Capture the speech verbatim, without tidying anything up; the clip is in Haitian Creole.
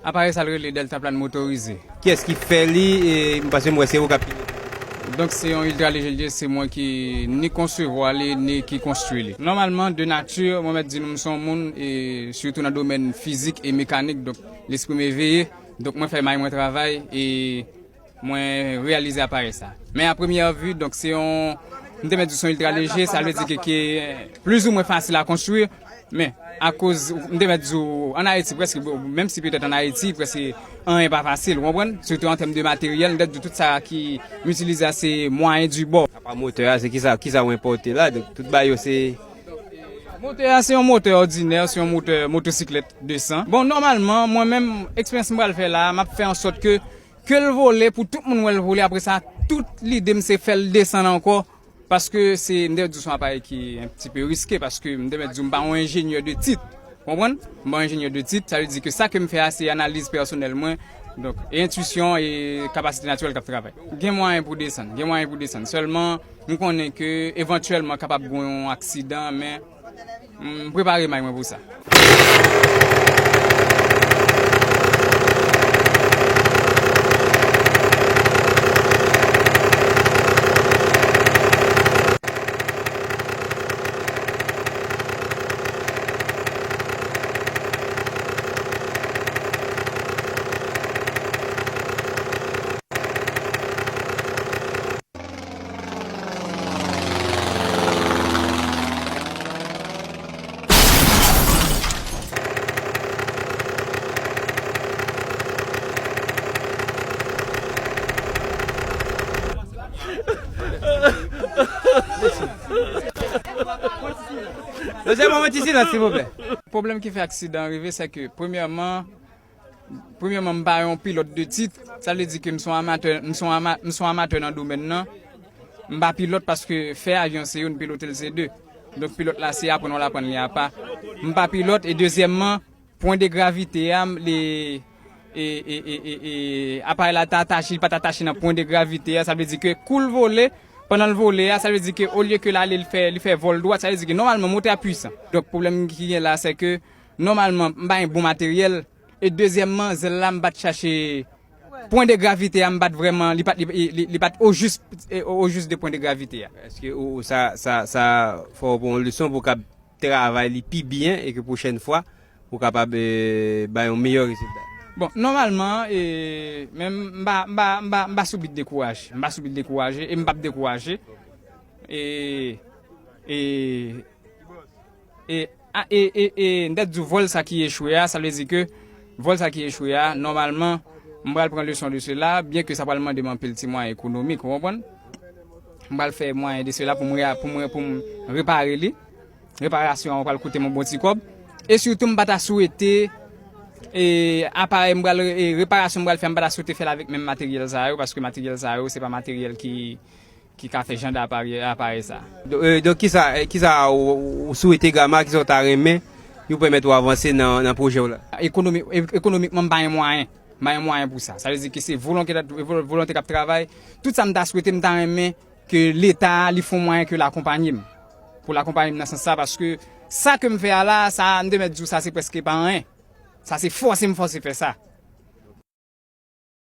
Aparèy sa l rele Deltaplane motorize. Kiyès ki fè li? E, paske m wè se ou k ap pilote. Donk, se yon iltra leje li ye, se mwen ki ni konsevwa li, ni ki konstwi li. Nòmalman, de nati, mwen mèt di nou, m se yon moun, e sitou nan domèn fizik e mekanik, donk, lespri m eveye. Donk, mwen fè may mwen travay, e mwen reyalize aparèy sa. Men a premyè vi, donk, se yon, m te mèt di se yon iltra leje, sa vle di ke, ke plizoumwen fasil a konstwi, men akoz, m te mèt di w, ann Ayiti, prèske, menm si petèt ann Ayiti, prèske anyen pa fasil, ou konprann? Sitou an tèm de materyèl, m te di w tout sa ki m itilize a, se mwayen di bò. Apa motè a, se kisa, kisa w enpòte la? Donk, tout bagay yo se Motè a, se yon motè òdinè, se yon motè motosiklèt desan. Bon, nòmalman, mwen menm, eksperyans m pral fè la, m ap fè an sòt ke, ke l vole, pou tout moun wè l vole, apre sa, tout lide m se fè l desann ankò, paske se, m te di w se yon aparèy ki un petit peu risqué, paske m te mèt di w m pa yon enjenyè de tit, konprann? M pa yon enjenyè de tit, sa vle di ke sa ke m fè a, se analiz pèsonèl mwen, donk, e entwisyon e kapasite natirèl k ap travay. Gen mwayen pou desann, gen mwayen pou desann, sèlman, m konnen ke evantyèlman kapab gen yon aksidan, men m prepare may mwen pou sa. Mesye, ban mwen ti silans, silvouplè. Pwoblèm ki fè aksidan an rive, se ke, premyèman, Premyèman, m pa yon pilòt de tit. Sa vle di ke m se yon amatè, m se yon ama-, m se yon amatè nan domèn nan. M pa pilòt paske fè avyon se youn, pilote l se de. Donk, pilòt la se aprann ou al aprann li apa. M pa pilòt, e dezyèmman, pwen de gravite a, m, li, e, e, e, e, e, aparèy la ta atache, li pa t atache nan pwen de gravite a. Sa vle di ke kou l vole, pandan l vole a, sa vle di ke olye ke l ale, li fè, li fè vòl dwat, sa vle di ke nòmalman motè a pwisan. Donk, pwoblèm ki gen la, se ke nòmalman, m pa gen bon materyèl. E dezyèmman, zèl la, m pa t chache pwen de gravite a, m pa t vrèman, li pa t, li, li, li pa t ojis, e, ojis de pwen de gravite a. Èske ou, ou sa, sa, sa fè w pran yon leson pou w kab travay li pi byen e ke pwochèn fwa, ou kapab, e, bay yon meyè rezilta? Bon, nòmalman, e, men m pa, m pa, m pa, m pa sou bit dekouraje. M pa sou bit dekouraje e m p ap dekouraje. E, e, E, a, e, e, e, m t ap di w vòl sa ki echwe a, sa vle di ke vòl sa ki echwe a, nòmalman, m pral pran leson de sela, byen ke sa pral mande m anpil ti mwayen ekonomik, ou konprann? M pral fè mwayen de sela pou m re-, pou m, pou m repare li. Reparasyon an pral koute m yon bon ti kòb. E sitou, m pa ta swete, e, aparèy m pral, e, reparasyon m pral fè, m pa ta swete fè l avèk menm materyèl sa yo, paske materyèl sa yo, se pa materyèl ki, ki ka fè jan de aparèy, aparèy sa. Don-, e, donk, kisa, e, kisa ou, ou swete Gama, kisa w ta renmen pou pèmèt ou avanse nan, nan pwojè w la? Ekonomi-, e, ekonomikman, m pa gen mwayen. M pa gen mwayen pou sa. Sa vle di ke se volonte, vo-, volonte k ap travay. Tout sa m ta swete, m ta renmen ke Leta, li fè yon mwayen ke l akonpanye m. Pou l akonpanye m nan sans sa, paske sa ke m fè a la, sa, m te mèt di w, sa se prèske pa anyen. Sa se fòse m fòse fè sa.